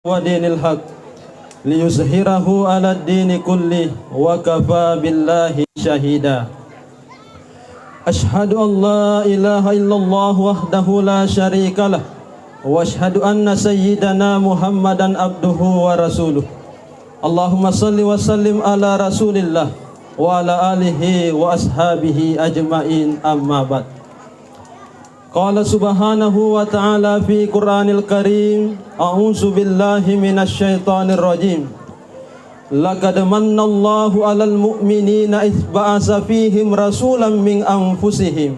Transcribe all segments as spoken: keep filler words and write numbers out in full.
ودين الحق ليظهره على الدين كله وكفى بالله شهيدا. أشهد أن لا إله إلا الله وحده لا شريك له، وأشهد أن سيدنا محمدا عبده ورسوله. اللهم صل وسلم على رسول الله وعلى آله وأصحابه أجمعين، أما بعد. قال سبحانه وتعالى في قرآن الكريم، أعوذ بالله من الشيطان الرجيم. لقد من الله على المؤمنين إذ بعث فيهم رسولا من أنفسهم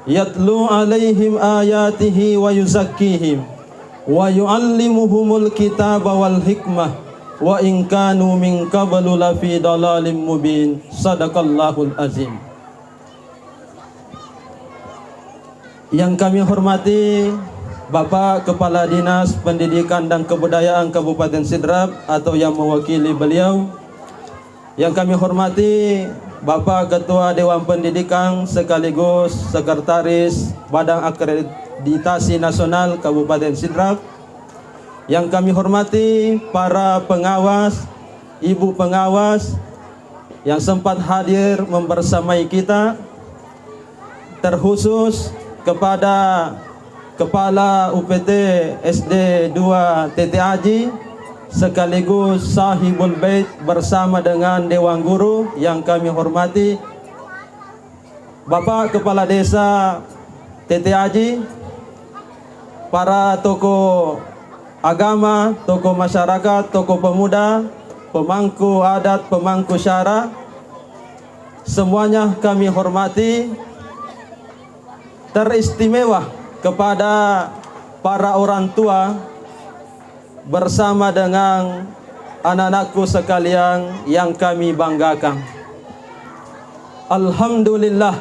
يتلو عليهم آياته ويزكيهم ويعلمهم الكتاب والحكمة وإن كانوا من قبل لفي ضلال مبين. صدق الله العظيم. Yang kami hormati Bapak Kepala Dinas Pendidikan dan Kebudayaan Kabupaten Sidrap atau yang mewakili beliau. Yang kami hormati Bapak Ketua Dewan Pendidikan sekaligus Sekretaris Badan Akreditasi Nasional Kabupaten Sidrap. Yang kami hormati para pengawas, ibu pengawas yang sempat hadir membersamai kita, terkhusus kepada Kepala U P T S D dua T T Aji, sekaligus Sahibul Bait bersama dengan Dewan Guru yang kami hormati, Bapak Kepala Desa T T Aji, para tokoh agama, tokoh masyarakat, tokoh pemuda, pemangku adat, pemangku syara, semuanya kami hormati, teristimewa kepada para orang tua bersama dengan anak-anakku sekalian yang kami banggakan. Alhamdulillah.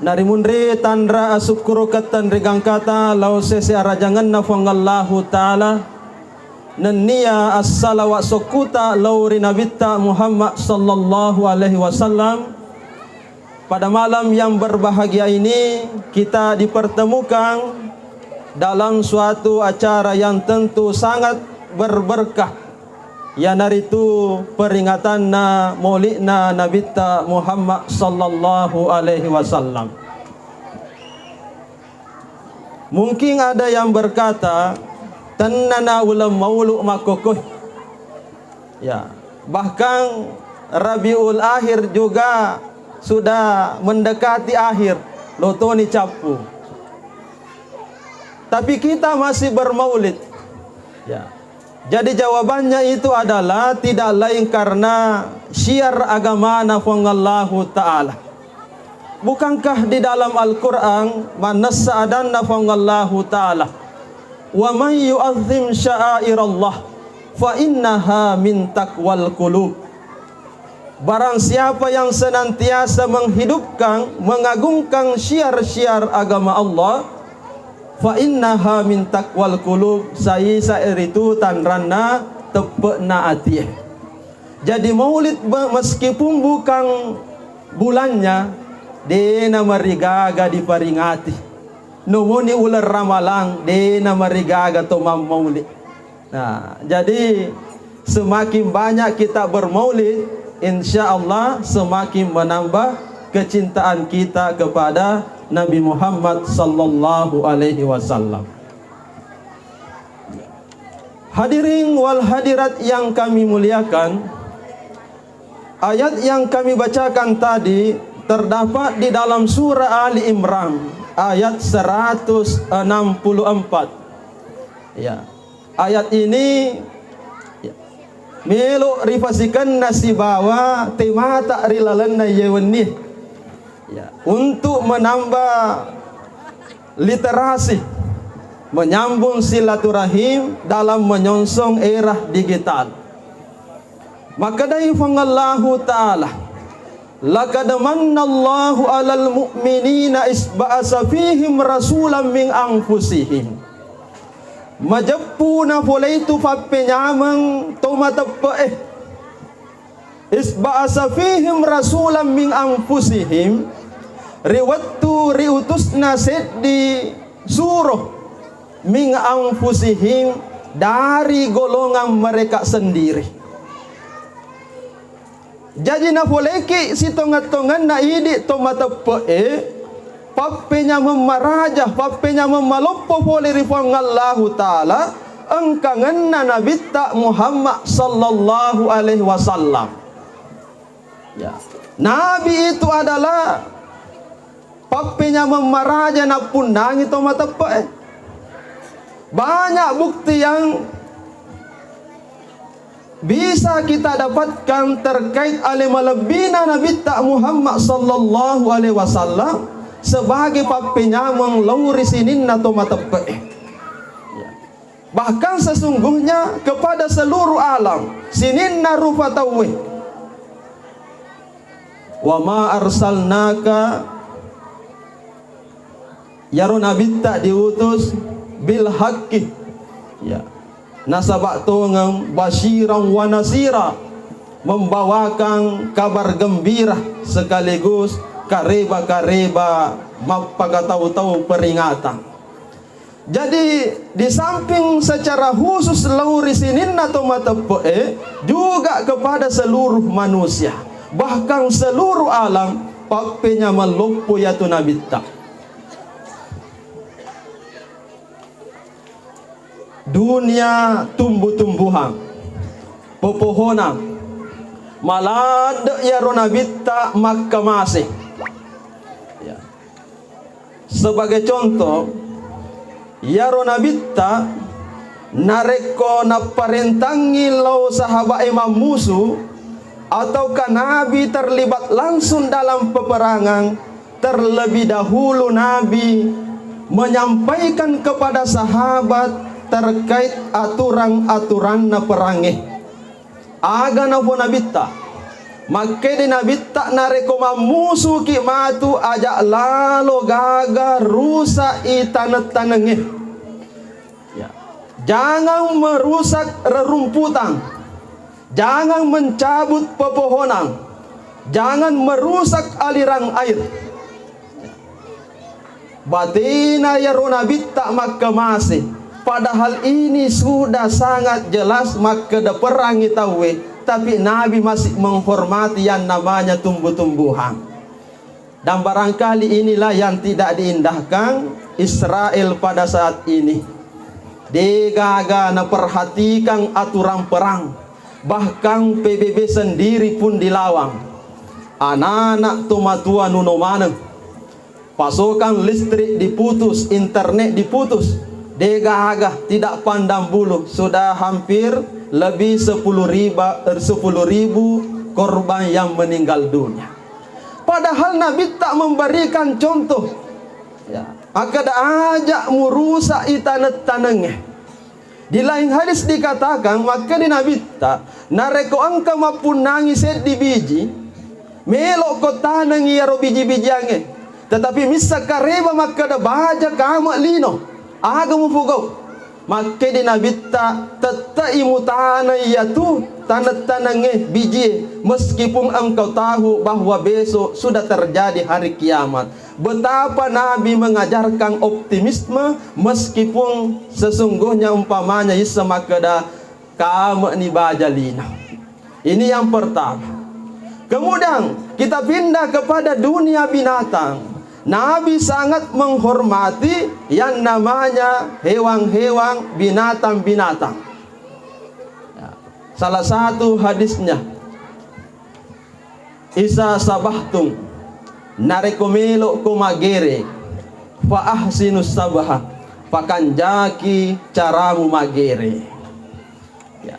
Narimunri tanra asukkuruketteng ri gangkata lao sese arajangenna Puang Allahu Ta'ala, nennia assalawat sokkuta lao ri Nabitta Muhammad sallallahu alaihi wasallam. Pada malam yang berbahagia ini, kita dipertemukan dalam suatu acara yang tentu sangat berberkah, iyanaritu peringatanna maulidna Nabitta Muhammad sallallahu alaihi wasallam. Mungkin ada yang berkata, "Tennana uleng maulu makkokkoe." Ya, bahkan Rabiul Akhir juga sudah mendekati akhir, lotoni cappu. Tapi kita masih bermaulid. Ya. Jadi jawabannya itu adalah tidak lain karena syiar agamana Puang Allahu Ta'ala. Bukankah di dalam Al-Quran manessa adanna Puang Allahu Ta'ala, "Wa man yu'azzim sya'airallah fa innaha min taqwal qulub." Barang siapa yang senantiasa menghidupkan, mengagungkan syiar-syiar agama Allah, fa innaha min taqwal qulub, saisa ritu tanranna teppe'na atie. Jadi maulid be-, meskipun bukan bulannya, dena marigaga diperingati. Nomoni uleng Ramalang, dena marigaga to mammaulid. Nah, jadi semakin banyak kita bermaulid, insya Allah semakin menambah kecintaan kita kepada Nabi Muhammad sallallahu alaihi wasallam. Hadirin wal hadirat yang kami muliakan, ayat yang kami bacakan tadi terdapat di dalam surah Ali Imran ayat seratus enam puluh empat. Ya. Ayat ini, ya, melo rifasikenna sibawa temata ri lalenna iye wenni. Ya, untuk menambah literasi, menyambung silaturahim dalam menyongsong era digital. Makkedai Puang Allahu Ta'ala, "Laqad mannallahu 'alal mu'minina is ba'asa fihim rasulan min anfusihim." Majeppu napolei tu pappenyameng to mateppe'e. Is ba'asa fihim rasulan min anfusihim, ri wettu riutusna seddi suro min anfusihim, dari golongan mereka sendiri. Jaji, nafoleki sitongeng-tongenna idi to mateppe'e, pappenyameng maraja, pappenyameng maloppo fole ri Puang Allahu Ta'ala, engkangenna Nabitta Muhammad sallallahu alaihi wasallam. Ya. Nabi itu adalah pappenyameng maraja nappunnangi to mateppe'e. Banyak bukti yang bisa kita dapatkan terkait ale malebbina Nabitta Muhammad sallallahu alaihi wasallam sebagai pappenyameng lao ri sininna to mateppe'e. Ya. Bahkan sesungguhnya kepada seluruh alam, sininna rupa tauwe. Wa ma arsalnaka, yaro Nabitta diutus bil haqqi, ya, nasaba tongeng basyiran wa nasira, membawakan kabar gembira sekaligus kareba-kareba mappakatau-tau peringatan. Jadi, di samping secara khusus lao ri sininna to mateppe'e, juga kepada seluruh manusia, bahkan seluruh alam, pappenyameng loppo yatu Nabitta. Dunia tumbuh-tumbuhan, pepohonan, maladde yaro Nabitta makkamase. Ya. Sebagai contoh, iyaro Nabitta narekko napparentangngi lao sahaba'e mammusu, ataukah Nabi terlibat langsung dalam peperangan, terlebih dahulu Nabi menyampaikan kepada sahabat terkait aturan-aturanna perangnge. Aga nafo Nabitta? Makkeda Nabitta, narekko mammusuki matu, aja lalo gaga rusai taneng-tanengnge. Ya. Jangan merusak rerumputan. Jangan mencabut pepohonan. Jangan merusak aliran air. Batena iyaro Nabitta makkamase, padahal ini sudah sangat jelas makkeda perangngi tauwe, tapi Nabi masih menghormati yang namanya tumbuh-tumbuhan. Dan barangkali inilah yang tidak diindahkan Israel pada saat ini. Degaga naperhatikan aturan perang, bahkan P B B sendiri pun dilawan. Anak-anak tomatua nuno maneng. Pasokan listrik diputus, internet diputus, degaga tidak pandang bulu, sudah hampir lebih sepuluh ribu, eh, sepuluh ribu korban yang meninggal dunia. Padahal Nabitta memberikan contoh, ya, makkeda aja murusa i taneng-tanengnge. Di lain hadis dikatakan, makkeda Nabitta, narekko engka mappunnangi seddi biji, melokko tanengi iyaro biji-bijiangnge. Tetapi missa kareba makkeda baja kame lino, aga mupogau? Makkeda Nabitta, tette'i mutaneng iyatu taneng-tanengnge, bijie, meskipun engkau tahu bahwa besok sudah terjadi hari kiamat. Betapa Nabi mengajarkan optimisme meskipun sesungguhnya umpamanya issa makkeda, "Kame'ni baja lino." Ini yang pertama. Kemudian kita pindah kepada dunia binatang. Nabi sangat menghormati yang namanya hewan-hewan, binatang-binatang. Ya. Salah satu hadisnya, "Isa sabahtum, narekko melokko maggere, fa ahsinus sabha, pakanjaki caramu maggere." Ya.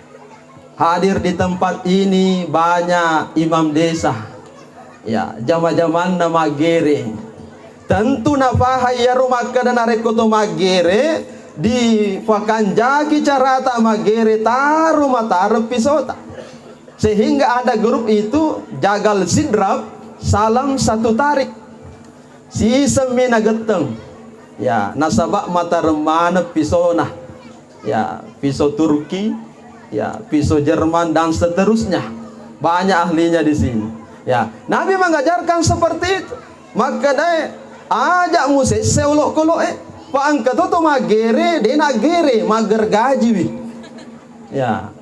Hadir di tempat ini banyak imam desa. Ya, jama-jamanna maggere. Tentu napaha iyaro makkeda narekko to maggere, dipakanjaki carata maggere, taro matareng pisota. Sehingga ada grup itu, jagal sidrap, salam satu tarik. Sisemmi nagetteng. Ya, nasaba matareng maneng pisona. Ya, piso Turki, ya, piso Jerman, dan seterusnya. Banyak ahlinya di sini. Ya, Nabi mengajarkan seperti itu. Makkedae, aja musesse olokolo'e. Pa engka to to maggere, de naggere, maggergajiwi. Ya.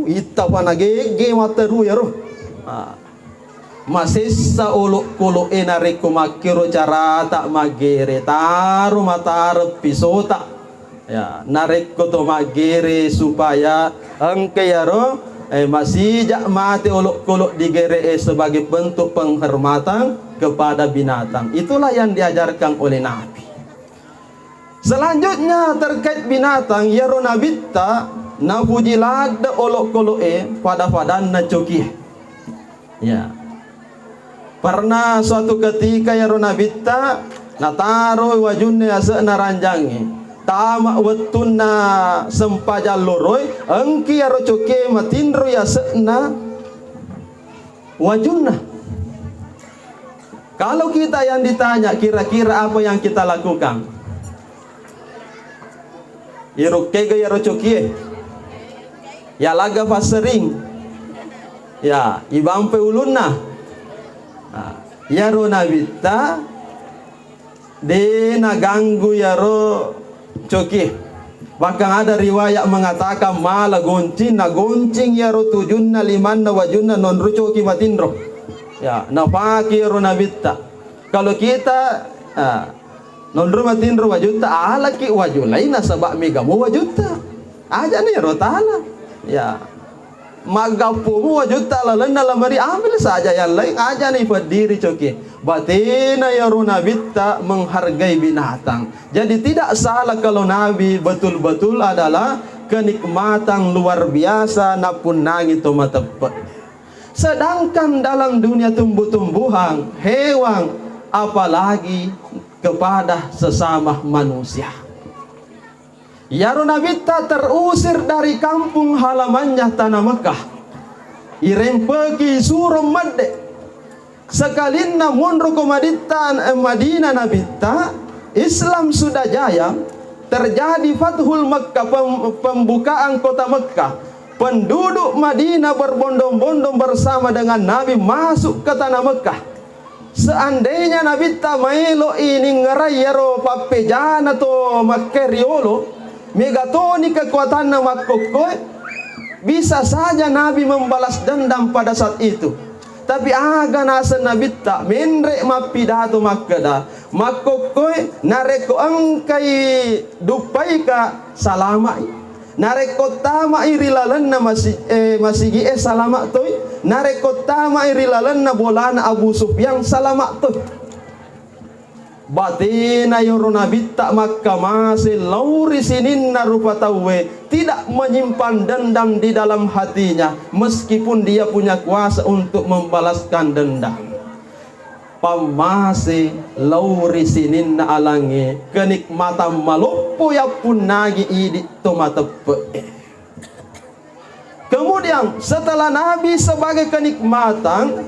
Itta pa nagegge matteru yaro. Ah. Masessa olokolo'e narekko makkero carata maggere, taro matareng pisota. Ya, narekko to maggere supaya engka yaro, eh, masija mate olokolo digere, eh, sebagai bentuk penghormatan kepada binatang. Itulah yang diajarkan oleh Nabi. Selanjutnya terkait binatang, yaro nabitta napuji ladde olokolo'e pada-padanna cokie. Ya. Pernah suatu ketika yaro nabitta nataro wajunna yase'na ranjangnge. Tama wettunna sempajang loroi, engki yaro cokie matinro yase'na wajunna. Kalau kita yang ditanya, kira-kira apa yang kita lakukan? Irukkega yaro cokie? Ya laga passering. Ya, ibampe ulunna. Nah, yaro nabitta de naganggu yaro cokie. Bahkan ada riwayat mengatakan mala goncing, nagoncing yaro tujunna, limanna, wajunna, nonro coki matinro. Ya, napake yaro nabitta. Kalau kita, ah, nonro matinro wajutta, alaki waju lain nasaba mega mo wajutta. Aja ni ro tala. Ya. Maggappumu wajutta lalenna lamari, ambil saja yang lain, aja ni peddiri coki. Batena yaro nabitta menghargai binatang. Jadi tidak salah kalau Nabi betul-betul adalah kenikmatan luar biasa napunnangi to mateppe. Sedangkan dalam dunia tumbuh-tumbuhan, hewan, apalagi kepada sesama manusia. Yaro nabitta terusir dari kampung halamannya tanah Mekah. Irempeki suro medde. Sekalinna monro ko Maditta, eh, Madinah nabitta, Islam sudah jaya, terjadi Fathul Mekah, pem-, pembukaan kota Mekah. Penduduk Madinah berbondong-bondong bersama dengan Nabi masuk ke tanah Mekah. Seandainya nabitta maelo i ningerai iyaro pappejana to Makkeriolo, mega toni kekuatanna makkokkoe, bisa saja Nabi membalas dendam pada saat itu. Tapi aga naseng nabitta, menre mappidato makkeda, makkokkoe narekko engkai duppaika, salama'i. Narekko tamai ri lalenna masi-, eh, masigi'e, salama toi. Narekko tamai ri lalenna bolana Abu Sufyan, salama toi. Batena yoro nabitta makkamase lao ri sininna rupa tauwe, tidak menyimpan dendam di dalam hatinya, meskipun dia punya kuasa untuk membalaskan dendam. Pammase lao ri sininna alangnge, kenikmatan maloppo yappunnangi idi to mateppe'e. Kemudian, setelah Nabi sebagai kenikmatan,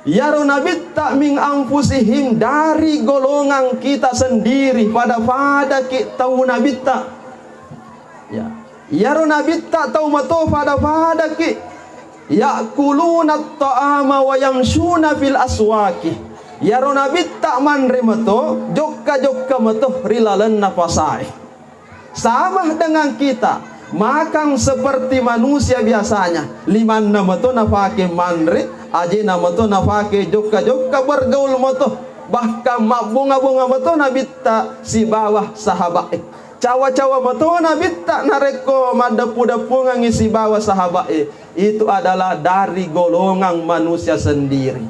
yaro nabitta min anfusihim, dari golongan kita sendiri, pada-padaki tau nabitta. Ya. Yaro nabitta tau mato pada-padaki. Ya'kuluna ta'ama wa yamshuna fil aswaqi. Yaro nabitta manre mato, jokka-jokka mato ri lalenna pasae. Sama dengan kita, makan seperti manusia biasanya. Limanna mato nafake manre, ajena mato nafake jokka-jokka, bergaul mato. Bahkan mabbonga-bonga mato nabitta sibawa sahaba'e. Cawa-cawa mato nabitta narekko maddeppu-deppungengngi sibawa sahaba'e. Itu adalah dari golongan manusia sendiri.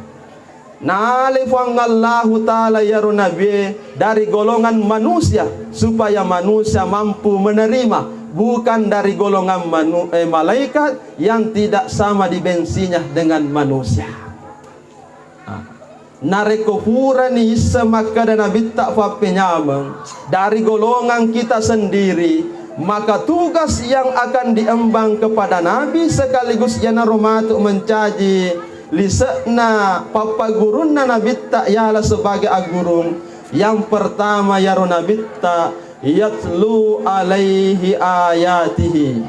Nale Puang Allahu Ta'ala yaro nabie dari golongan manusia, supaya manusia mampu menerima, bukan dari golongan manu-, eh, malaikat yang tidak sama dimensinya dengan manusia. Ah. Narekko purani isseng makkeda nabitta pappenyameng dari golongan kita sendiri, maka tugas yang akan diemban kepada Nabi sekaligus iyanaro matu mencaji lise'na pappagurunna nabitta yala sebagai aggurung. Yang pertama yaro nabitta yatlu alaihi ayatihi.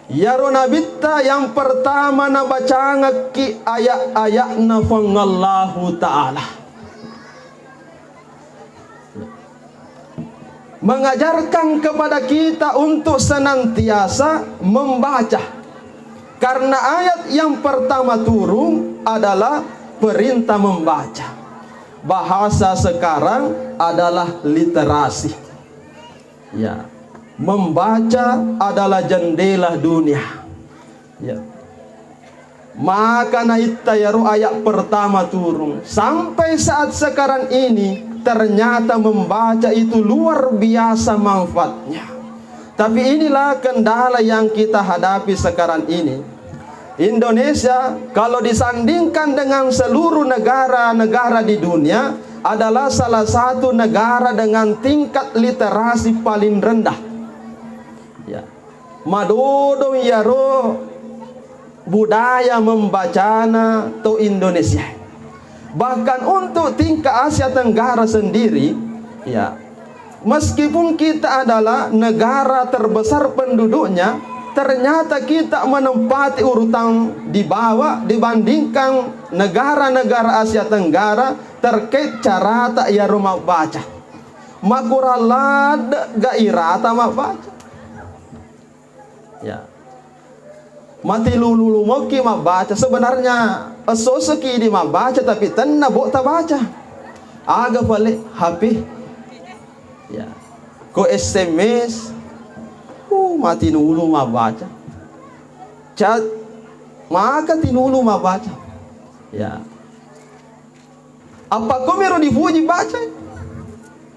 Iyaro nabitta yang pertama nabacangekki ayat-ayatna Puang Allahu Ta'ala. mengajarkan kepada kita untuk senantiasa membaca. Karena ayat yang pertama turun adalah perintah membaca. Bahasa sekarang adalah literasi. Ya, membaca adalah jendela dunia. Ya. Maka naitta yaro ayat pertama turun. Sampai saat sekarang ini, ternyata membaca itu luar biasa manfaatnya. Tapi inilah kendala yang kita hadapi sekarang ini. Indonesia, kalau disandingkan dengan seluruh negara-negara di dunia, adalah salah satu negara dengan tingkat literasi paling rendah. Ya. Madodong iyaro budaya membacana to Indonesia. Bahkan untuk tingkat Asia Tenggara sendiri, ya, meskipun kita adalah negara terbesar penduduknya, ternyata kita menempati urutan di bawah dibandingkan negara-negara Asia Tenggara terkait carata iyaro mabbaca. Makurang ladde gairata mabbaca. Ya. Mati lulu-lulu mokki mabbaca. Sebenarnya esso-essoki idi mabbaca, tapi tenna bo tabaca. Aga pale H P. Ya. Ko S M S. Uh, mati nulu mabbaca. Chat, maka tinulu mabbaca. Ya. Apa komero dipuji baca?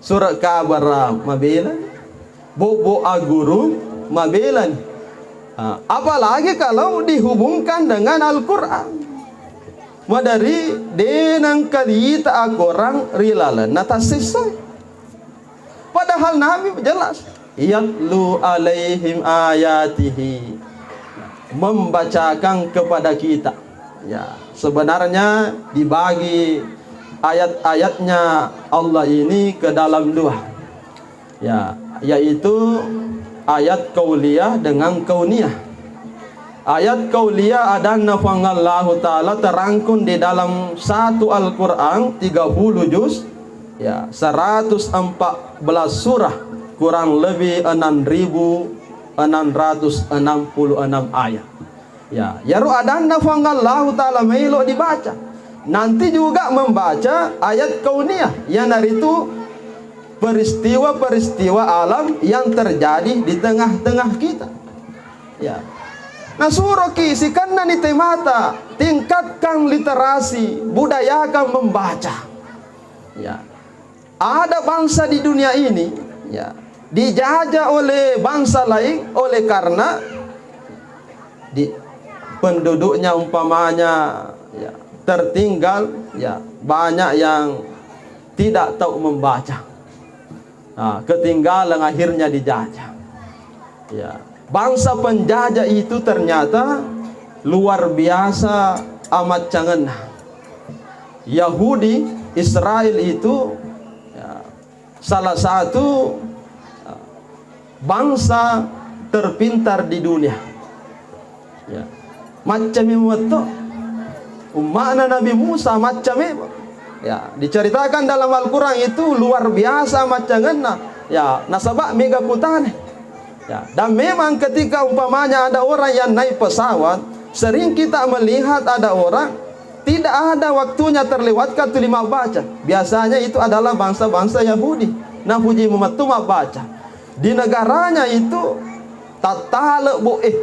Surat kabar mabela. Bobo aguru mabela. Ah, apalagi kalau dihubungkan dengan Al-Quran. Madari denang kalita akorang rilalenna tassessai. Padahal Nabi jelas, "Yatlu alaihim ayatihi," membacakan kepada kita. Ya, sebenarnya dibagi ayat-ayatnya Allah ini ke dalam dua. Ya, yaitu ayat qauliyah dengan kauniyah. Ayat qauliyah adanna Puang Allahu Ta'ala terangkum di dalam satu Al-Quran tiga puluh juz, ya, seratus empat belas surah, kurang lebih enam ribu enam ratus enam puluh enam ayat. Ya, yaro adanna Puang Allahu Ta'ala maelo dibaca. Nanti juga membaca ayat kauniyah, iyanaritu peristiwa-peristiwa alam yang terjadi di tengah-tengah kita. Ya. Nasuroki sikennani temata, tingkatkan literasi, budayakan membaca. Ya. Ada bangsa di dunia ini, ya, dijajah oleh bangsa lain oleh karena di penduduknya umpamanya, ya, tertinggal, ya, banyak yang tidak tahu membaca. Nah, ketinggalan, akhirnya dijajah. Ya. Bangsa penjajah itu ternyata luar biasa amat cangenna. Yahudi, Israel itu, ya, salah satu, ya, bangsa terpintar di dunia. Ya. Macca memang to. Umma'na Nabi Musa macca memang. Ya, diceritakan dalam Al-Quran itu luar biasa maccangenna. Ya, nasaba mega kutane. Ya, dan memang ketika umpamanya ada orang yang naik pesawat, sering kita melihat ada orang tidak ada waktunya terlewatkan tuli mabbaca. Biasanya itu adalah bangsa-bangsa Yahudi. Napuji memettu mabbaca. Di negaranya itu tattale bu eh.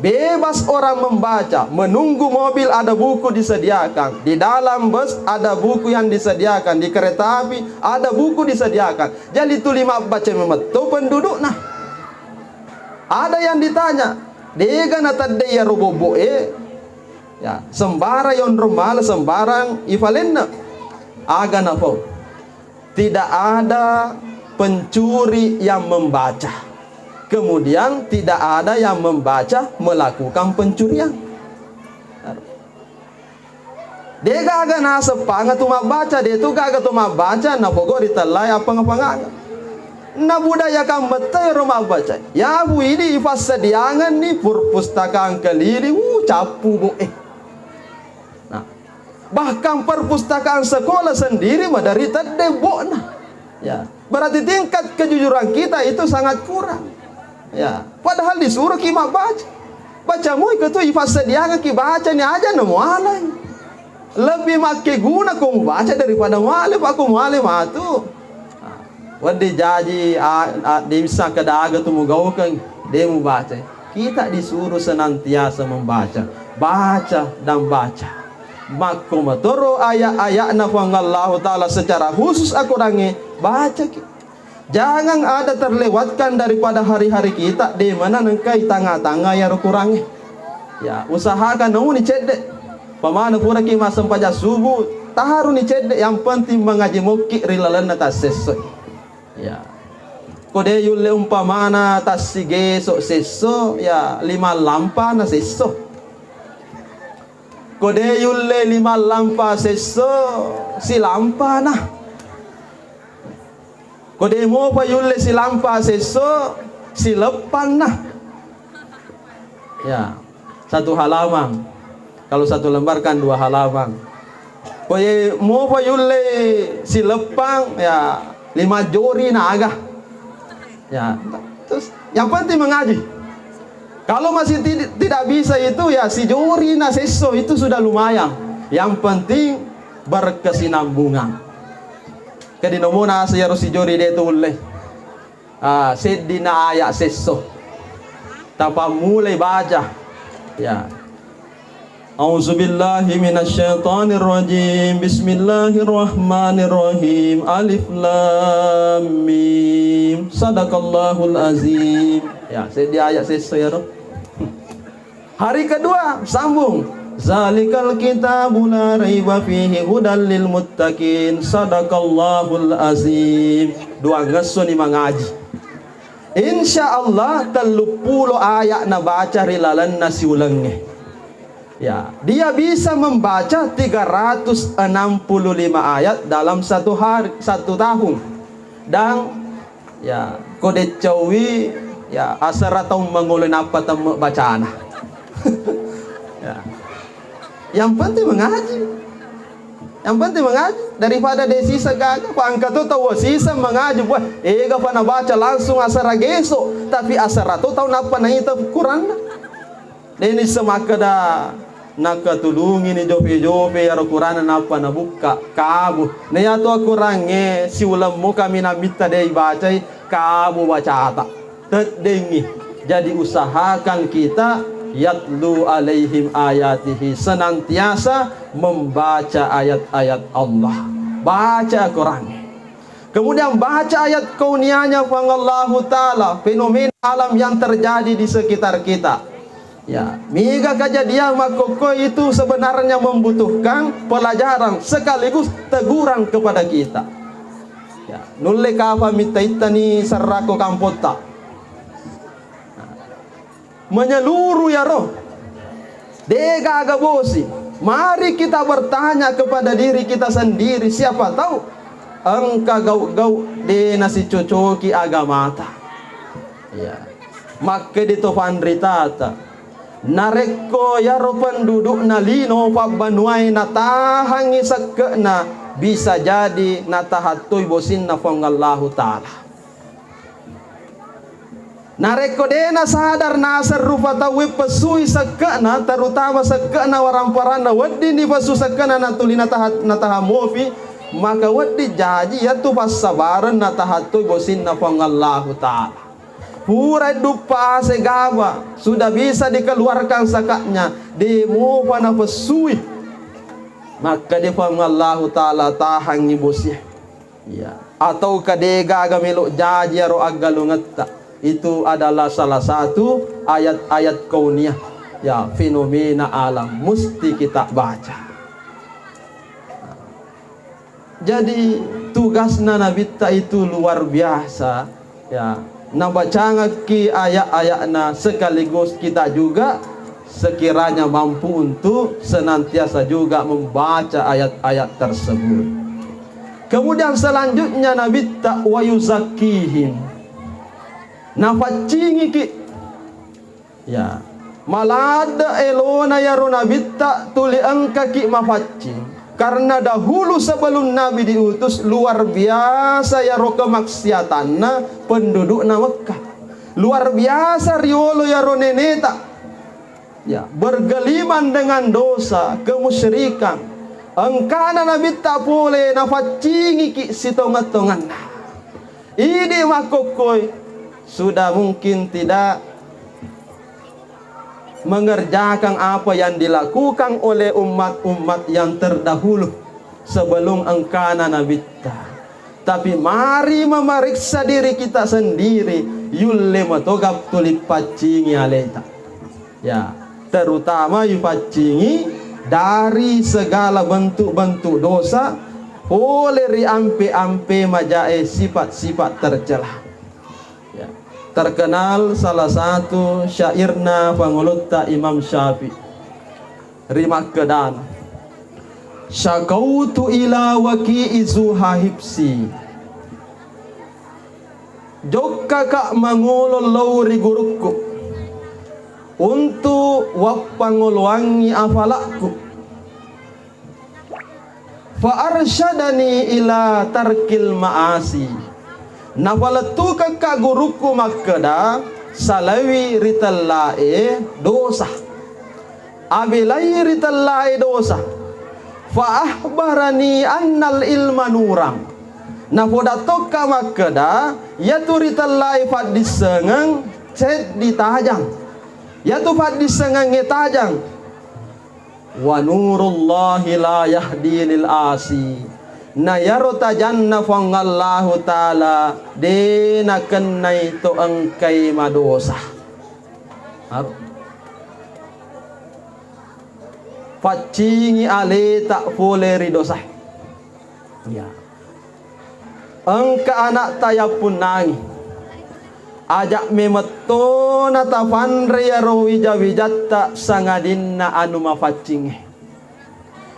Bebas orang membaca, menunggu mobil ada buku disediakan, di dalam bus ada buku yang disediakan, di kereta api ada buku disediakan. Jadi tuli mabbaca memetto pendudukna. Ada yang ditanya, dega natadde iyaro bobo e, ya, sembarang yonrong mala, sembarang ifalenna. Aga napau. Tidak ada pencuri yang membaca. Kemudian tidak ada yang membaca melakukan pencurian. Degaga naseng panga tu mabbaca, de tu gaga tu mabbaca, napogo ritellai appanga-panganga. Nabudayakan mettai ro mabbaca. Yahu idi ifassadiangenni perpustakaan keliling, uh, cappu bo eh. Nah, bahkan perpustakaan sekolah sendiri madari tedde bo'na. Ya. Berarti tingkat kejujuran kita itu sangat kurang. Ya, padahal disuruh ki mabbaca. Baca mui ketu ifassadiangki baca ni aja na mualai. Lebih makkeguna ko mubaca daripada mualai, pa ko mualai matu. Wedding jaji, a, a, de bisa kedaga tu mugaukeng, de mubaca. Kita disuruh senantiasa membaca. Baca dan baca. Makko matoro ayat-ayatna Puang Allahu Ta'ala secara khusus Al-Qurangnge, bacaki. Jangan ada terlewatkan daripada hari-hari kita, de mana nengkai tanga-tanga yaro Qurangnge. Ya, usahakan nauni cedde. Pamana puraki massempajang subuh, taharuni cedde, yang penting mangaji mokki ri lalenna tassessoi. Ya. Ko de yulle umpamana tassigeso sesso, ya lima lampa na sesso. Ko de yulle lima lampa sesso, silampana. Ko de mopa yulle silampa sesso, sileppanna. Ya, satu halaman. Kalau satu lembar kan dua halaman. Ko ye mopa yulle sileppang, ya lima jori naga. Ya, terus yang penting mengaji. Kalau masih tid-, tidak bisa itu, ya sijori na sesso itu sudah lumayan. Yang penting berkesinambungan. Kedi nomona asa yaro sijori de tulle. Ah, seddina ayat sesso. Tapammulai baca. Ya. A'udzubillahi minasyaitonirrajim. Bismillahirrahmanirrahim. Alif lam mim. Sadaqallahul azim. Ya, seddi ayat sesso yaro. Hari kedua, sambung. Zalikal kitabu la raiba fihi hudal lil muttaqin. Sadaqallahul azim. Dua ngesso ni mangaji. Insya Allah, telluppulo ayat nabaca ri lalenna siulengnge. Ya, dia bisa membaca tiga ratus enam puluh lima ayat dalam satu hari, satu tahun. Dan, ya, ko deccaui, ya, asera taung mangolo nappa temme bacana. Ya. Yang penting mengaji. Yang penting mengaji daripada de sisa gaga. Ko engka to tau sisa mengaji, wah, ega pa nabaca langsung asera geso, tapi asera to tau nappa naita ukuranna. Deni semakkeda nakatulungini jope-jope yaro Quranna nappa nabukka kabu. Na yatu Qurangnge siulemmu kaminang mitta de ibacai kabu bacata. Teddengi. Jadi usahakan kita yatlu alaihim ayatihi, senantiasa membaca ayat-ayat Allah. Baca Qurangnge. Kemudian baca ayat kauniyahnya Puang Allahu Ta'ala, fenomena alam yang terjadi di sekitar kita. Ya, mega kejadian makkokko itu sebenarnya membutuhkan pelajaran sekaligus teguran kepada kita. Ya, nulle kapa mitta-ittani serrakko kampotta. Menyeluruh yaro. De gaga bosi. Mari kita bertanya kepada diri kita sendiri, siapa tahu engka gau-gau de nasicocoki agamata. Ya. Makkedi to panritata. Narekko yaro pendudukna lino pabbanuae natahangi sekke'na, bisa jadi natahattoi bosinna Puang Allahu Ta'ala. Narekko de nasadar naseng rupa tauwe pessui sekke'na, terutama sekke'na waramparanna, wedding nipessu sekke'na natuli nataha-, nataha mopi, maka wedding jaji yatu passabareng natahattoi bosinna Puang Allahu Ta'ala. Pura duppa ase gaba, sudah bisa dikeluarkan zakatnya, de mopa napessui. Maka de Puang Allahu Ta'ala tahangi bosi. Ya. Atau ka de gaga melo jaji aro aggalungetta. Itu adalah salah satu ayat-ayat kauniyah. Ya, fenomena alam mesti kita baca. Jadi tugasna Nabitta itu luar biasa, ya. Nabacangakki ayat-ayatna sekaligus kita juga sekiranya mampu untuk senantiasa juga membaca ayat-ayat tersebut. Kemudian selanjutnya Nabitta wayuzakkihim. Nafaccingiki. Ya, maladde elona yaro Nabitta tuli engkaki mafaccing. Karena dahulu sebelum Nabi diutus, luar biasa yaro kemaksiatanna pendudukna Mekkah. Luar biasa riolo yaro neneta. Ya, bergelimang dengan dosa, kemusyrikan. Engkana Nabitta pole nafaccingiki sitongeng-tongenna. Idi makkokkoi sudah mungkin tidak mengerjakan apa yang dilakukan oleh umat-umat yang terdahulu sebelum engkana Nabitta. Tapi mari memeriksa diri kita sendiri, yulle matoga tuli paccingi aleta. Ya, terutama ipaccingi dari segala bentuk-bentuk dosa, pole ri ampe-ampe majae sifat-sifat tercela. Ya. Terkenal salah satu syairna Pangulutta Imam Syafi'i. Rimakkedana, "Syakautu ila waki'i su'a hifzi." Jokkaka mangolo lao ri gurukku untuk wappangoloangngi afalakku. Fa arsyadani ila tarkil ma'asi. Nafalettukekka gurukku makkeda, salaiwi ritellae dosa. Abelai ritellae dosa. Fa akhbarani annal ilma nuran. Napoda tokka makkeda, iyatu ritellae paddissengeng seddi tajang. Iyatu paddissengengnge tajang. Wa nurullahi la yahdi lil asi. Na iyaro tajanna Puang Allahu Ta'ala de nakennai to engkai madosa. Aro. Paccingi aleta pole ri dosa. Ya. Engka ana'ta yappunnangi. Ajak memettona tafanre iyaro wija-wijatta sangadinna anu mafaccingnge.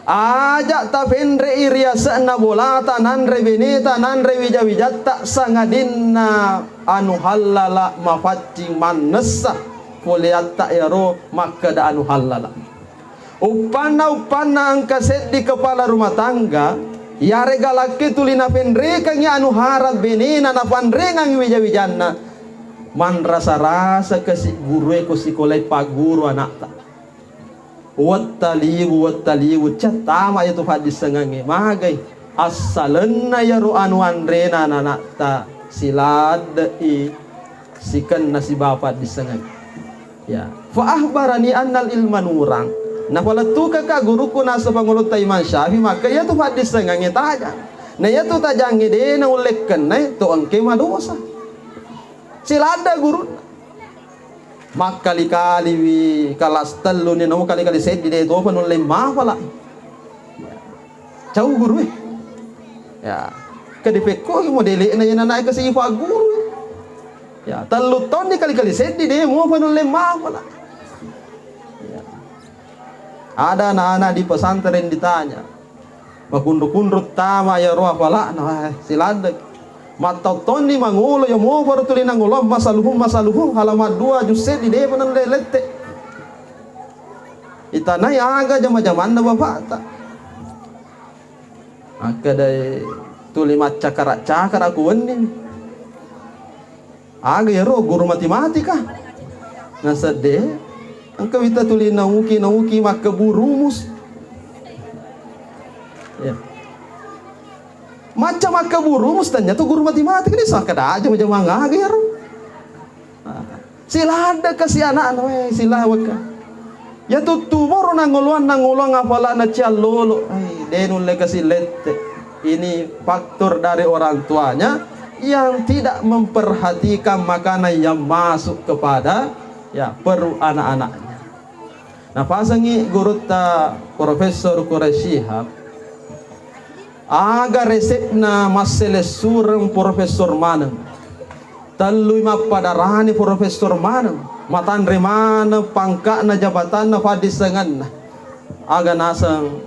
Ajak tafenre'i riase'na bolata, nanre beneta, nanre wija-wijatta sangadinna anu hallala mafaccing mannessa poleatta iyaro makkeda anu hallala. Uppanna-uppanna engka seddi kepala rumah tangga, iyarega lakke tuli napenrekengngi anu haram benena, napanrengangngi wija-wijanna, manrasa-rasa kasi gurue ko sikolai pagguru anakta. Wettaliwu, wettaliwu, cettama iyatu faddissengengnge, magai assalenna iyaro anu anrena ananakta siladde'i sikenna sibawa faddissengeng. Ya. Fa akhbarani annal ilma nuran. Nafalettukekka gurukku naseng Pangulutta Imam Syafi'i, makkeda iyatu faddissengengnge tajang. Na iyatu tajangnge de naulle kennai to engke madosa. Siladde gurunna. Makkali-kaliwi kelas tellu ni, namo kali-kali seddi de topa nulle mafala. Cau guru e. Ya. Kedi pekko modele'na iyana naik ke sifa guru. Ya, tellu taunni kali-kali seddi de mopa nulle mafala. Ya. Ada anak-anak di pesantren ditanya, makunru-kunru tama iyaro afala'na, eh, siladdek. Mattau-taunni mangolo iya moparo tuli nangoloang masaluhung, masaluhung, halaman dua juz seddi depa nulle lette. Itanai aga jama-jamanna bapakta. Akkedai tuli maccakara-cakara ku wenni. Aga iyaro guru matematika? Nasedde, engka wita tuli nauki-nauki makkebbu rumus. Ya. Macca makkebbu rumus, tanya tu guru matematika ni saka da jama-jamang aga iyaro. Ah. Siladde kasi anakna, weh, silawekka. Iya tuttu moro nangoloang, nangoloang afala'na ciallolo. Eh, de nulle kasi lette. Ini faktor dari orang tuanya yang tidak memperhatikan makanan yang masuk kepada, ya, perut anak-anaknya. Napasengi gurutta Profesor Quraish Shihab, aga resepna masselessureng profesor maneng. Tellui mappadarani profesor maneng, matanre maneng pangka'na, jabatanna, faddissengenna. Aga naseng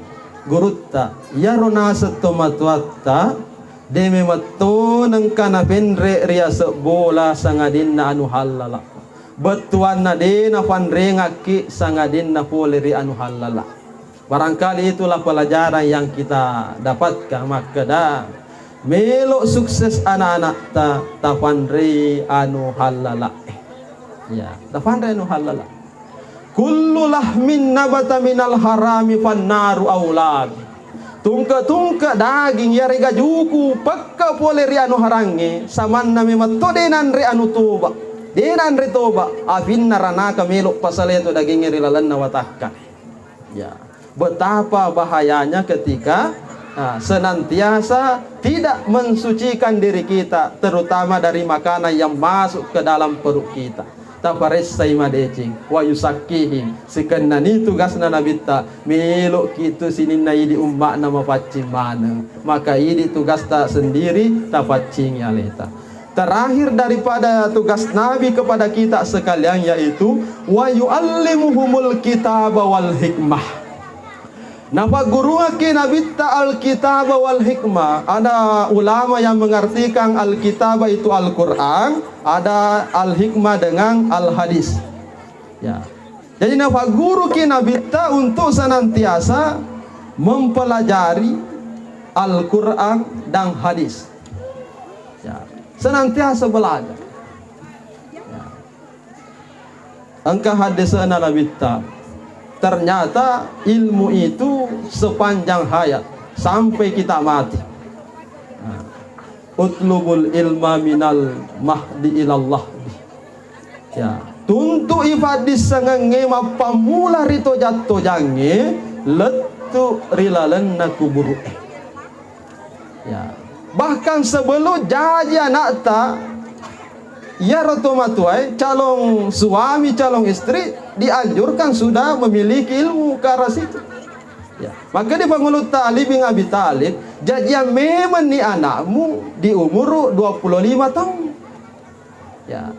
gurutta, iyaro naseng tomatoatta, de memetto nengka napenre riaseng bola sangadinna anu hallala. Bettuanna de napanrengakki sangadinna pole ri anu hallala. Barangkali itulah pelajaran yang kita dapatkan, makkeda, melo sukses anak-anakta, tafanrei anu hallala'e. Ya, tafanrei anu hallala. Kullu lahmin nabata minal harami fannaru aula bih. Tungke-tungke daging yarega juku pekke pole ri anu harangnge, samanna memang to de nanre anu toba, de nanre toba, apinna ranaka melo pasale to dagingnge ri lalenna watakka. Ya, betapa bahayanya ketika, ah, senantiasa tidak mensucikan diri kita, terutama dari makanan yang masuk ke dalam perut kita. Taparessai madeceng, wa yusakkihim, sikennani tugasna Nabitta, meloki tu sininna idi umma'na mapaccing maneng, maka idi tugasta sendiri tapaccingi aleta. Terakhir daripada tugas Nabi kepada kita sekalian yaitu, wa yuallimuhumul kitaba wal hikmah. Napaggurungekki Nabitta Alkitab wal hikmah. Ada ulama yang mengartikan Alkitab itu Al-Quran, ada Al-Hikmah dengan Al-Hadis. Ya. Jadi napagguruki Nabitta untuk senantiasa mempelajari Al-Quran dan hadis. Ya. Senantiasa belajar. Ya. Engka haddese'na Nabitta. Ternyata ilmu itu sepanjang hayat, sampai kita mati. Nah, utlubul ilma minal mahdi ilallah. Ya, tuntu'i paddissengengnge mappammula ri tojang-tojangnge lettu ri lalenna kuburu'e. Ya. Bahkan sebelum jaji anakta, iyaro tomatoae, calon suami, calon istri dianjurkan sudah memiliki ilmu ke arah situ. Ya. Maka di Pangulutta Ali bin Abi Thalib, jajian memang ni anakmu di umur dua puluh lima tahun. Ya.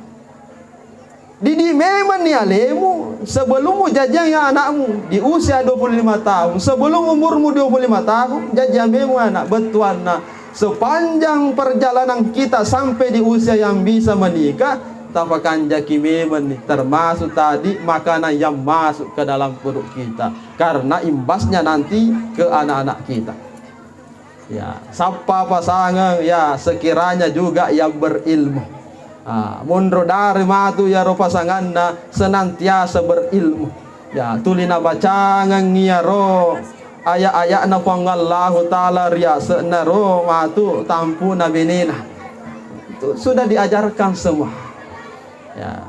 Didi memang ni alemu sebelummu jajiang ya anakmu di usia dua puluh lima tahun, sebelum umurmu dua puluh lima tahun, jajiang memang anak bettuanna. Sepanjang perjalanan kita sampai di usia yang bisa menikah, tapakanjaki memang nih, termasuk tadi makanan yang masuk ke dalam perut kita, karena imbasnya nanti ke anak-anak kita. Ya, sappa pasangeng, ya, sekiranya juga yang berilmu. Ah, monro dari matu iyaro pasanganna senantiasa berilmu. Ya, tuli nabacangeng iyaro ayat-ayatna Puang Allahu Ta'ala riase'na ro matu tampuna benena. Itu sudah diajarkan semua. Ya.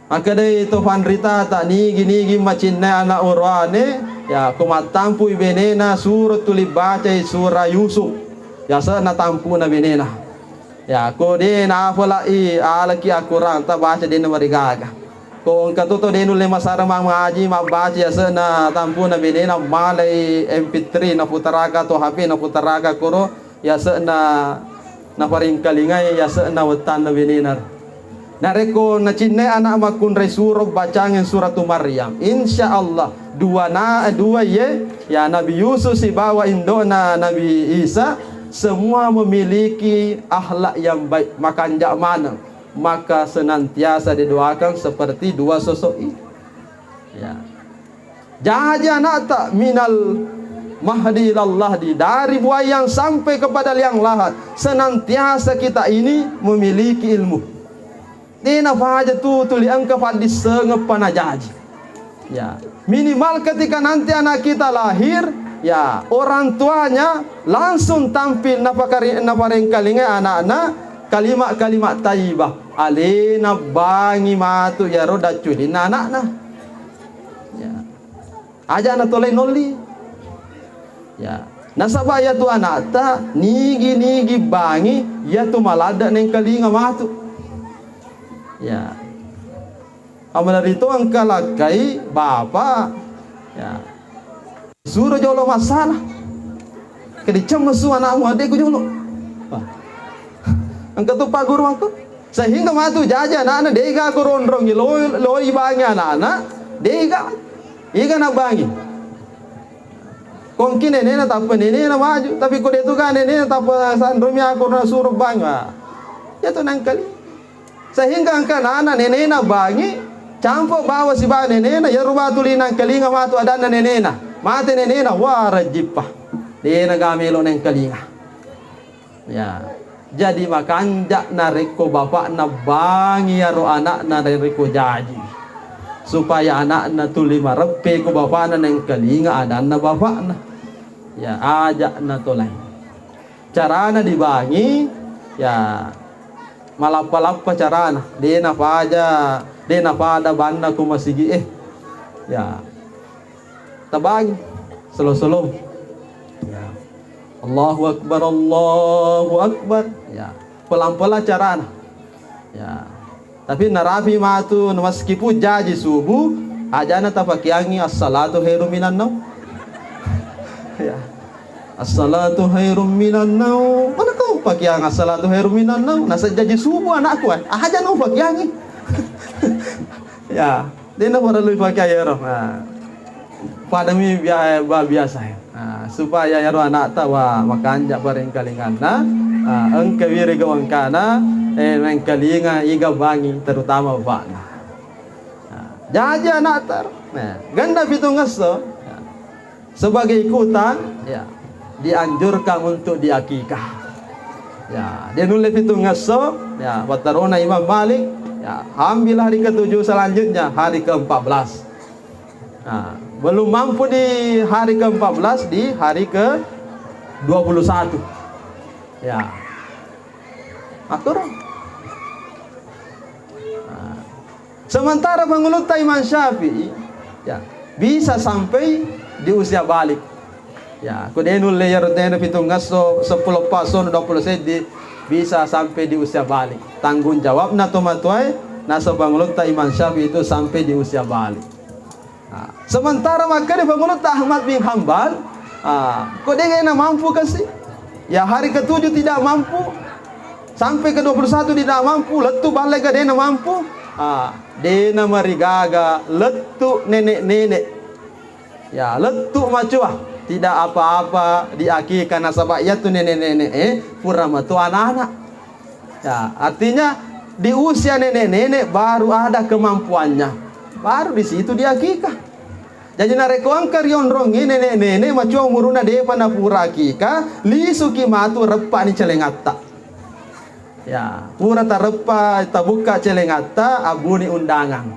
Makkedai to fanritata, nigi-nigi macinnai ana' oroane, ya, ko mattampui benena, suro tuli bacai sura Yusuf. Yase'na tampuna benena. Ya, ko de nafala'i alaki akurang, tabaca de namarigaga. Ko engka to, to de nulle masara mangaji, mabbaca yase'na tampuna benena, malai M P three naputaraka to H P naputaraka koro, yase'na naparengkalingai yase'na wettanna benena. Narekko nacinnai ana' makkunrai suro bacangeng suratu Maryam, insya Allah dua na-, dua ye, ya, Nabi Yusuf sibawa indo'na Nabi Isa, semua memiliki akhlak yang baik, makanja' maneng, maka senantiasa didoakan seperti dua sosok ini. Ya. Jaji anakta minal mahdi ilallah di, dari buayan sampai kepada liang lahat, senantiasa kita ini memiliki ilmu. Dena faja tu tuli engka paddissengeng panajaji. Ya, minimal ketika nanti anak kita lahir, ya, orang tuanya langsung tampil napakari-, naparengkalingai anakna kalimat-kalimat taibah. Alena bangi matu yaro dacculinna anakna. Ya. Aja' natolai nolli. Ya. Nasaba' iyatu anakta nigi-nigi bangi iyatu maladde' nengkalinga matu. Ya. Amanarito engka lakkai bapa. Ya. Suro jolo massala. Kediceng messu anakmu, adekku jolo. Wah. Engka tu pagguruangku. Sehingga matu jaji anakna dega ko ronrongi loi, loi bangi anakna dega. Iga na bangi. Kongki nenena tappa nenena maju, tapi ko detu ga nenena tappa sanromi aku na suro bangi. Wah. Iyatu nangkali. Sehingga engka nana nenena bangi, campo bawa sibawa nenena, iyaro batu linangkalinga matu adanna nenena. Mate nenena, wah, rejjippa. Dena ga melo nengkalinga. Ya. Jadi makanja narekko bapakna bangi iyaro anakna narekko jaji. Supaya anakna tuli mareppe ko bapakna nengkalinga adanna bapakna. Ya, ajak natolai. Carana dibangi, ya, malappa-lappa carana. De nafaja, de nafada banna ko masigi e. Ya. Tabangi, selo-selo. Ya. Allahu Akbar, Allahu Akbar. Ya. Pelan-pelan carana. Ya. Tapi narapi matu, meskipun jaji subuh, ajana tapakeangi as-salatu khairum minan naum. Ya. As-salatu khairum minan naum. Mana kau pakeang as-salatu khairum minan naum? Nasa jaji subuh anakku, eh. Aja no pakeangi. Ya. Dena parellu ipakeang iyaro. Nah. Padami bia-, ba-, biasa. Nah, supaya iyaro anakta wa makanja parengkalinganna, ah, engka wiri gawangkana, eh, mengkalinga iga bangi, terutama bapakna. Nah, jaji anakta. Nah, ganda pitung esso. Nah, sebagai ikutan, ya, dianjurkan untuk diakikah. Ya, dia nulle pitung esso, ya, battarona Imam Malik, ya, ambil hari ketujuh, selanjutnya hari keempat belas. Nah, belum mampu di hari keempat belas, di hari kedua puluh satu. Ya. Atur. Nah. Sementara pangulutta Imam Syafi'i, ya, bisa sampai di usia balik. Ya, ko de nulle iyaro dena pitung esso, seppulo eppa esso, dua puluh seddi, bisa sampai di usia balik. Tanggung jawabna tomatoae, nasaba pangulutta Imam Syafi'i itu sampai di usia balik. Nah, sementara makkeda pangulutta Ahmad bin Hambal, ah, ko de na mampu kasi. Ya, hari ketujuh tidak mampu, sampai ke dua puluh satu tidak mampu, lettu balle ga de na mampu. Ah, de na marigaga lettu nenek-nenek. Ya, lettu macua, tidak apa-apa diakikah nasaba iyatu nenek-nenek e pura matu anak-anak. Ya, artinya di usia nenek-nenek baru ada kemampuannya. Baru di situ diakikah. Jadi narekko engka rionrongngi nenek-nenek macua umuruna depa napura akikah, lisuki matu reppani celengatta. Ya, pura tareppa, tabukka celengatta, abbuni undangan.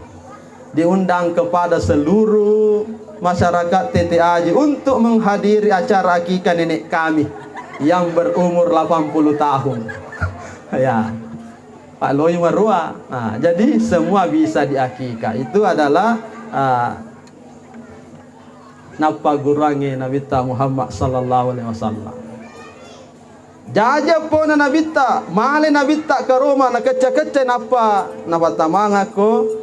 Diundang kepada seluruh masyarakat T T Aji untuk menghadiri acara akikah nenek kami yang berumur delapan puluh tahun. Ya. Pak Loi Marua. Nah, jadi semua bisa diakikah. Itu adalah, ah, nappaguruangngi Nabitta Muhammad sallallahu alaihi wasallam. Jaji eppona Nabitta, male Nabitta ke Roma, nakecca-kecca, nappa napatamangakko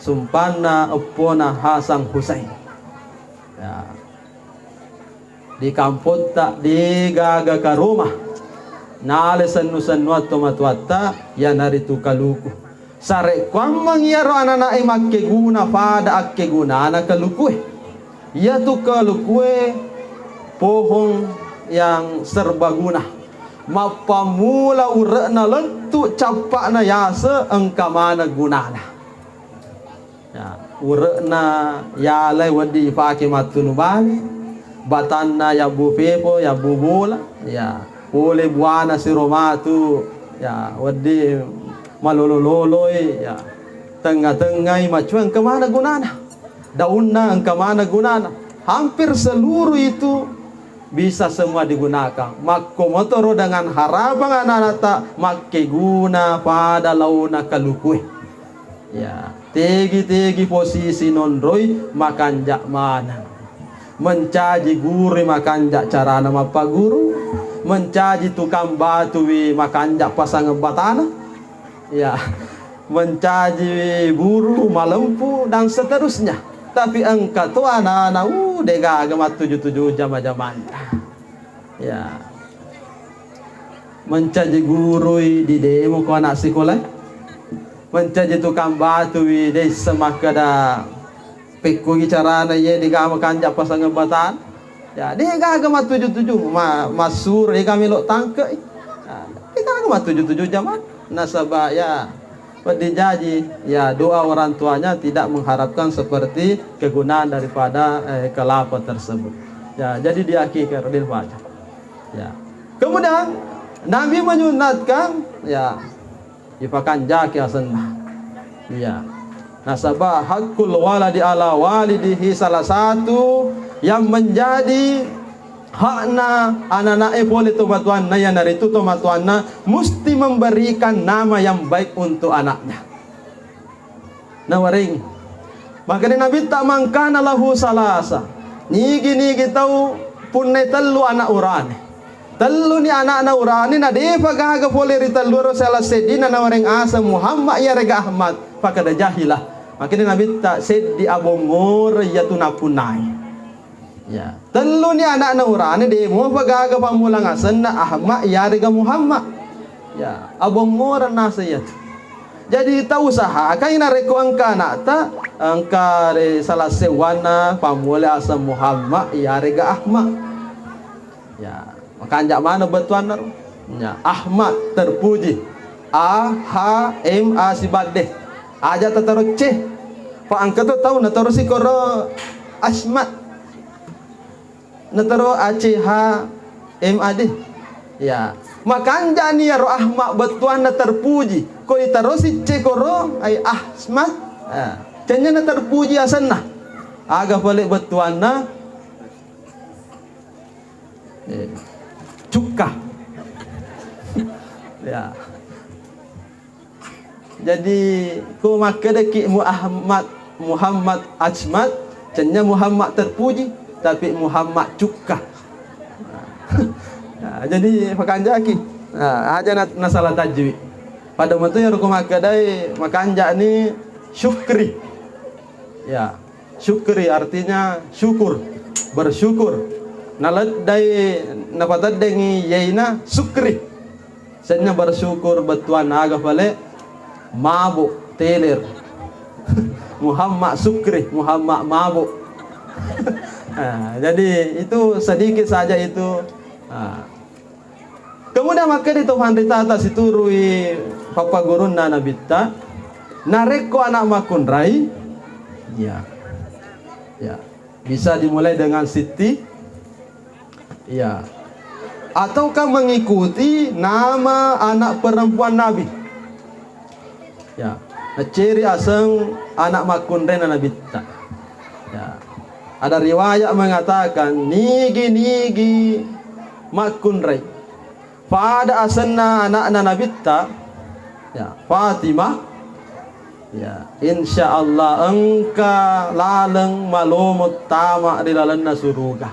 sumpanna eppona Hasan Husain. Ya. Di kampotta degaga karoma. Nale sennu-sennuang tomatoatta, iyanaritu kaluku. Sarekkuammeng iyaro anana'e makkeguna pada akkegunana kalukue. Iyatu kalukue pohong yang serbaguna. Mappammula ure'na lettu cappa'na yase engka maneng gunana. Ya, ure'na yalai wedding ipake mattunu bale, batanna yabbu pepo, yabbu bola, ya, pole buana siro matu, ya, wedding malolo-loloi, ya, tengnga-tengngai macua engka maneng gunana. Daunna engka maneng gunana. Hampir seluruh itu bisa semua digunakan. Makko motoro dengan harapang anak-anakta makkeguna pada laona kalukue. Ya, tegi-tegi posisi nonroi makanja maneng. Mencaji guru makanja carana mappaguru, mencaji tukang batui makanja pasangeng batana. Ya, mencaji buru malempu dan seterusnya. Tapi engka to anana, uh, degaga mattuju-tuju jama-jamanta. Ya. Mencaji gurui di demo ko anak sekolah. Mencaji tukang batui de semakkeda pekkugi carana iye degama kanja pasangeng batana. Ya, degaga mattuju-tuju, ma-, massuro, dega melo tangke. Ya, degaga mattuju-tuju jama. Nasaba ya, Peddi jaji, ya, doa orang tuanya tidak mengharapkan seperti kegunaan daripada, eh, kelapa tersebut. Ya, jadi diakikah, Radin Fajar. Ya. Kemudian Nabi menyunatkan, ya, ipakanjaki asenna. Ya. Nasaba hakul waladi ala walidihi, salah satu yang menjadi hakna anak-anaknya pole tomatoanna, iyanaritu tomatoanna musti memberikan nama yang baik untuk anaknya. Nawaring. Makanya Nabitta, "Mangkana lahu salasa." Nigi-nigi tau punnai tellu anak urane. Telluni anakna urane, na defa gaga pole ri tellu ero salah seddina nawareng aseng Muhammad iyarega Ahmad. Fakada jahilah. Makanya Nabitta seddi abongngoreng iyatu napunnai. Ya, telluni anakna urane, de mopa gaga pammulang asenna Ahmad iyarega Muhammad. Ya, abongngoreng naseng iyatu. Jadi tau usahakan narekko engka anakta, engka re salah seuwanna pammula aseng Muhammad iyarega Ahmad. Ya, makanja maneng bettuanna ro. Ya, Ahmad terpuji. A H M A sibadde. Aja tataro C. Pa engka to tau nataro sikoro Asmat. Nataro A C H M A D. Ya. Makanjani iyaro Ahmad bettuanna terpuji. Ko itaro sicce koro ai Ahmad. Ah, cennyana terpuji asenna. Aga pale bettuanna? Eh, cukka. Ya. Jadi, ko makkedaki Muhammad, Muhammad Ajmat, cennya Muhammad terpuji, tapi Muhammad cukka. Nah, jadi, pakanjaki. Nah, aja na-, nasalah tajwi. Pada metu ya ko makkedai makanja ni syukri. Ya, syukri artinya syukur, bersyukur. Naleddai, napateddengi yaina sukri. Senna bersyukur bettuanna aga pale? Mabuk, teler. Muhammad Sukri, Muhammad mabuk. Ah, jadi itu sedikit saja itu. Ah. Kemudian makkeda to panritata siturui pappagurunna Nabitta, narekko anak makkunrai, ya, ya, bisa dimulai dengan Siti, ya, ataukah mengikuti nama anak perempuan Nabi. Ya, nacceri aseng anak makkunraina Nabitta. Ya. Ada riwayat mengatakan, nigi-nigi makkunrai pada asenna anakna Nabitta, ya, Fatimah, ya, insya Allah engka laleng malomo tama ri lalenna suruga.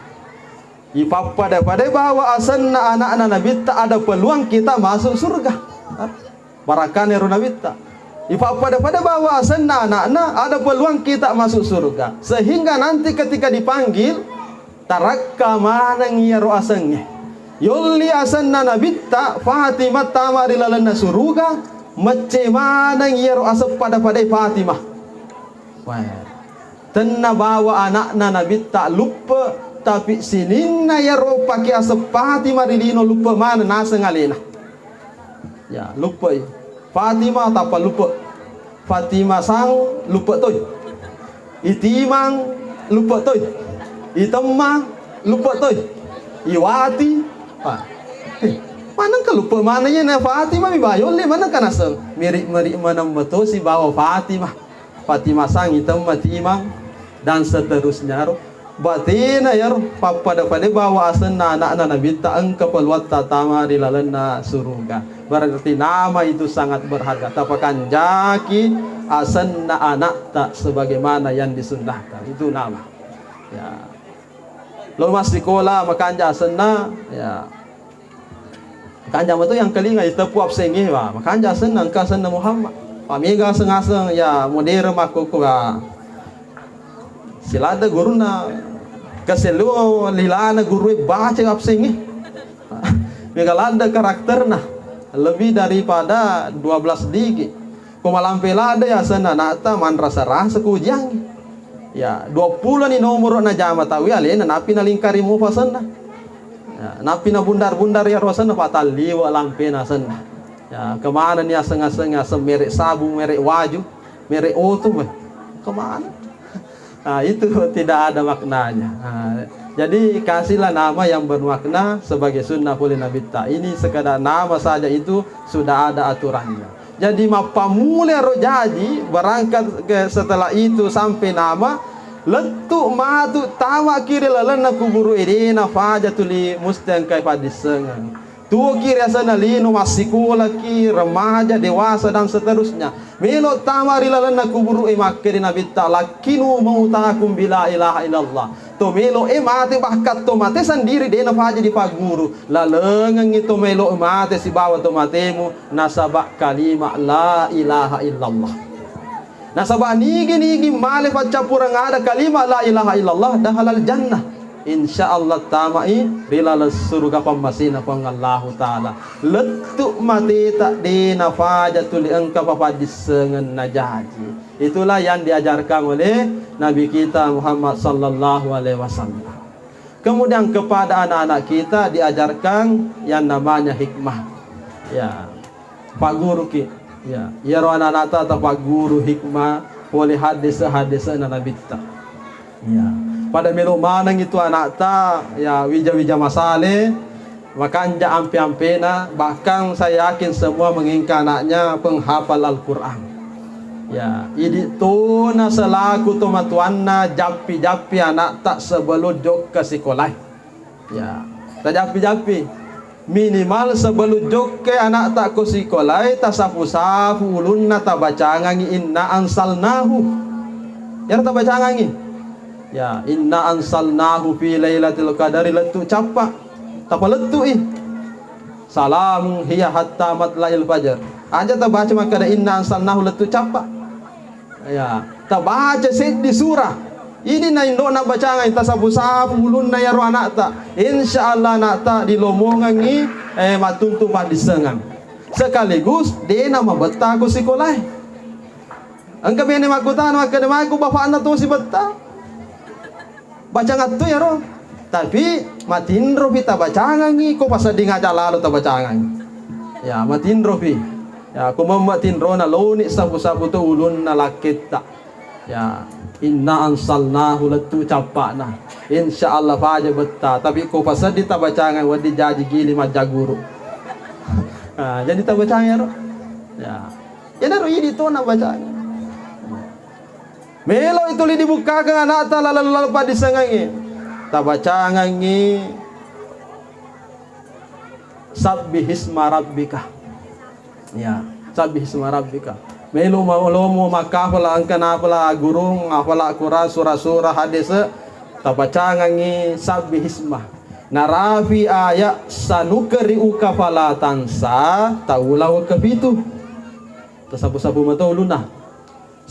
Ipappada-padai bawa asenna anakna Nabitta, ada peluang kita masuk surga. Barakana ero Nabitta. Ipappada-pada bawa asenna anakna, ada peluang kita masuk surga. Sehingga nanti ketika dipanggil, tarakka maneng iyaro asengnge. Yolli asenna Nabitta, Fatimah tama ri lalenna suruga, mecce maneng iyaro aseng pada-padai Fatimah. Wah. Tenna bawa anakna Nabitta luppe, tapi sininna iyaro pake aseng Fatimah ri lino luppe maneng naseng alena. Ya, luppe i. Fatimah tappa luppe. Fatimah sang luppe toi. Itimang luppe toi. Itemma luppe toi. Iwati. Ah. Eh, manengka luppe maneng iyana Fatimah mi bayolle manengka naseng. Miri-miri maneng matosi bawa Fatimah. Fatimah sang itemma timang, dan seterusnya ro. Batena yaro pappada-pada bawa asenna anakna Nabitta engka peluatta tama ri lalenna suruga. Berarti nama itu sangat berharga. Tapakanjaki asenna anakta sebagaimana yang disunnahkan. Itu nama. Ya. Lo massikola makanja asenna, ya. Makanja metu yang kelinga iteppu absengnge, wa, makanja asenna, engka asenna Muhammad. Wa, mega aseng-aseng, ya, modern makkukku, wa. Siladde gurunna, kesellu lilana guru baca absengnge. Mega ladde karakterna, lebih daripada dua belas digi. Ko malampe ladde asenna anakta manrasa-rasa ko ujiangnge. Ya, dua puluh ni nomoro najama tauwe alena, nappi nalingkari mupa asenna. Ya, nappi nabundar-bundar iyaro asenna, patalliwe lampena asenna. Ya, kemana nih aseng-aseng, aseng merek sabun, merek waju, merek oto, weh. Kemana? Nah, itu tidak ada maknanya. Nah, jadi kasihlah nama yang bermakna sebagai sunnah oleh Nabi ta. Ini sekadar nama saja, itu sudah ada aturannya. Jadi mappammula ro jaji, berangkat ke, setelah itu sampai nama, lettu matu tama ki ri lalenna kuburu e, de nafaja tuli musti engkai paddissengeng. Tuoki riasenna lino, massikolaki, remaja, dewasa, dan seterusnya. Melo tama ri lalenna kuburu e, makkeda Nabitta, "Lakkinu mautakum bila ilaha illallah." To melo e mate, bahkan to mate sendiri de nafaja dipagguru. Lalengengngi to melo e mate sibawa to matemu, nasaba kalima la ilaha illallah. Nasaba nigi-nigi male paccappureng ada kalima la ilaha illallah, dahalal jannah. Insya Allah tamai ri laleng suruga pammasena Puang Allahu Ta'ala. Lettu mateta de nafaja tuli engka papaddissengeng najaji. Itulah yang diajarkan oleh Nabi kita Muhammad sallallahu alaihi wasallam. Kemudian kepada anak-anak kita diajarkan yang namanya hikmah. Ya, pagguruki. Ya, iyaro anak-anakta tapagguru hikmah pole haddese-haddese na Nabitta. Ya, pada melo maneng itu anakta, ya, wija-wija masale, makanja ampe-ampena, bahkan saya yakin semua menginginkan anaknya penghafal Al-Quran. Ya, idi tona selaku tomatuanna jappi-jappi anakta sebelum jokka sikolai. Ya, tajappi-jappi. Minimal sebelum jokka anakta ko sikolai, tasapu-sapu ulunna, tabacangangi inna ansalnahu. Yaro tabacangangi. Ya, inna ansalnahu fi lailatul qadari, lettu cappa. Tapalettu'i. Salamun hiya hatta matla'il fajar. Aja tabaca makkeda inna ansalnahu lettu cappa. Ya, tabaca seddi surah. Ini na indona bacangai, tasapu-sapu ulunna yaro anakta. Insya Allah anakta dilomongangi, eh, mattuntu paddissengang. Sekaligus dena mabetta ko sikolai. Engka bene makkutana, makkeda mako bapakna to sibetta. Bacangattu yaro. Tapi matinropi tabacangangi, ko pasedding aja lalo tabacangangi. Ya, matinropi. Ya, ko memma tinrona loni sapu-sapu to ulunna lakketta. Ya, inna ansalnahu lettu cappana. Insya Allah faja betta. Tapi ko pasedding tabacangangi, wedding jaji gili majjaguru. Nah, jadi tabacangangi yaro. Ya. Yenaro idi tona bacangangi. Melo ituli dibukkakeng anakta laleng-laleng paddissengengnge. Tabacangangngi sabbihisma rabbika. Ya, sabbihisma rabbika. Melo ma-, lomo makkafala engka nafala gurung, afala Quran, sura-sura, hadis, tabacangangngi sabbihisma. Narapi ayat sanukri'uka fala tansa, taula wekkapitu. Tasapu-sapu mato ulunna.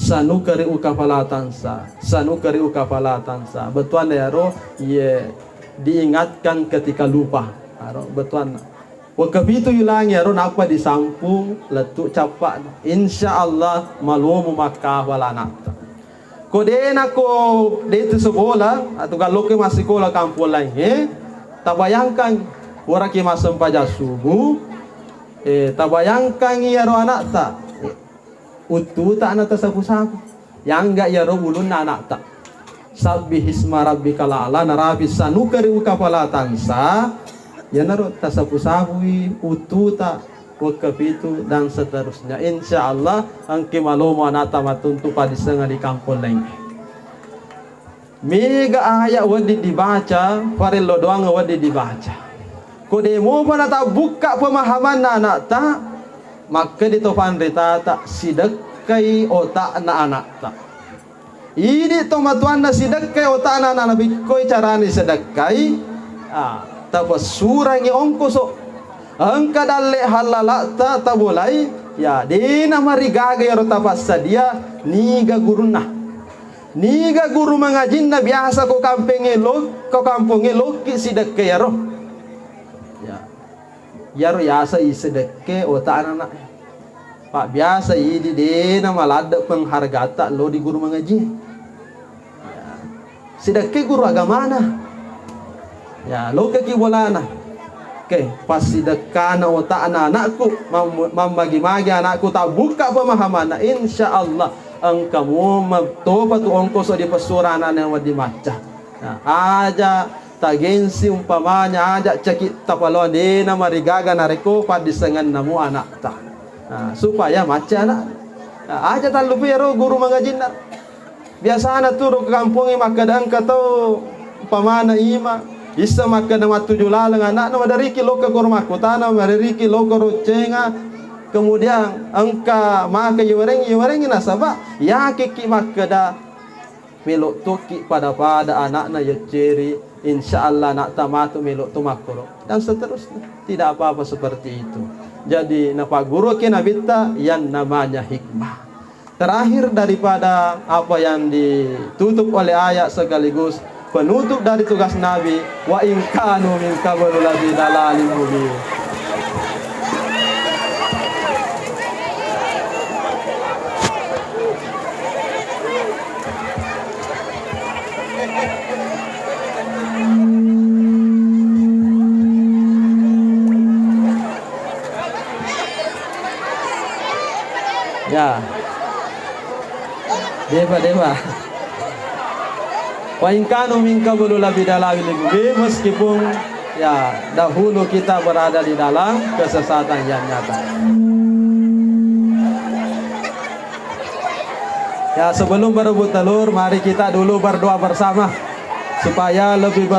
Sanukri'uka fala tansa, sanukri'uka fala tansa. Bettuanna yaro, iye diingatkan ketika lupa. Aro bettuanna. Wekkapitu yulangi yaro nappa disampung lettu cappa. Insya Allah malomo makkafala anakta. Ko dena ko detu sekolah atau galloke massikola kampong lain, eh, tabayangkan waraki massempajang subuh, eh, tabayangkan yaro anakta. Uttuta na tasapu-sapu. Yangga iyaro ulunna anakta. Sabbihisma rabbikal a'la, narapi sanukri'uka fala tansa. Yanaro tasapu-sapui uttuta wekkapitu dan seterusnya. Insya Allah engki malomo anakta mattuntu paddissengang di kampong lain. Mega ayat wedding dibaca, farello doang wedding dibaca. Ko de mopa natabbukka pemahamanna anakta, makkedi to panritata, sidekkai otakna anakta. Idi to matuanna sidekkai otakna anak, napikkoi carani sidekkai, ah, tapessurangi ongkoso. Engka dalle hallalakta tabolai, ya, dena marigaga yaro tapassadia, niga gurunna. Niga guru mangajinna biasa ko kampengnge lo-, ko kampongnge lokki sidekke yaro. Ya. Yaro yaseng i sidekke otak anak-anak. Pak biasa idi dena maladde penghargata lo di guru mangaji. Ya. Sidekke guru agamana. Ya, lokki bolana. Oke, passidekkana otakna anakku, mam-, mammagi-magi anakku, tabbuka pemahamanna, insya Allah engka muamma topa tu ongkoso dipessura anakna wedding macca. Nah, aja tagengsi umpamanya, aja caki tapaloang, dena marigaga narekko paddissengennamu anakta. Nah, supaya macca anak. Nah, aja tallupi ero guru mangajinna. Biasana turu ke kampongnge makkeda engka tau umpamana ima, isseng makkeda mattuju laleng anakna, maderiki lokka koro makkutana, maderiki lokka ro cenga, kemudian engka maka iwerengngi, iwerengngi nasaba yakekki makkeda melo tokki pada-pada anakna yecceri, insya Allah anakta matu melo to makkoro, dan seterusnya. Tidak apa-apa seperti itu. Jadi napagguruki nabitta yang namanya hikmah. Terakhir daripada apa yang ditutup oleh ayat sekaligus penutup dari tugas Nabi, wa in kanu min qablu lafi dalalin mubin. Ya. Dewa, dewa. Wa in kanu min qablu lafi dalalin mubin, meskipun ya dahulu kita berada di dalam kesesatan yang nyata. Ya, sebelum berebut telur, mari kita dulu berdoa bersama supaya lebih ber-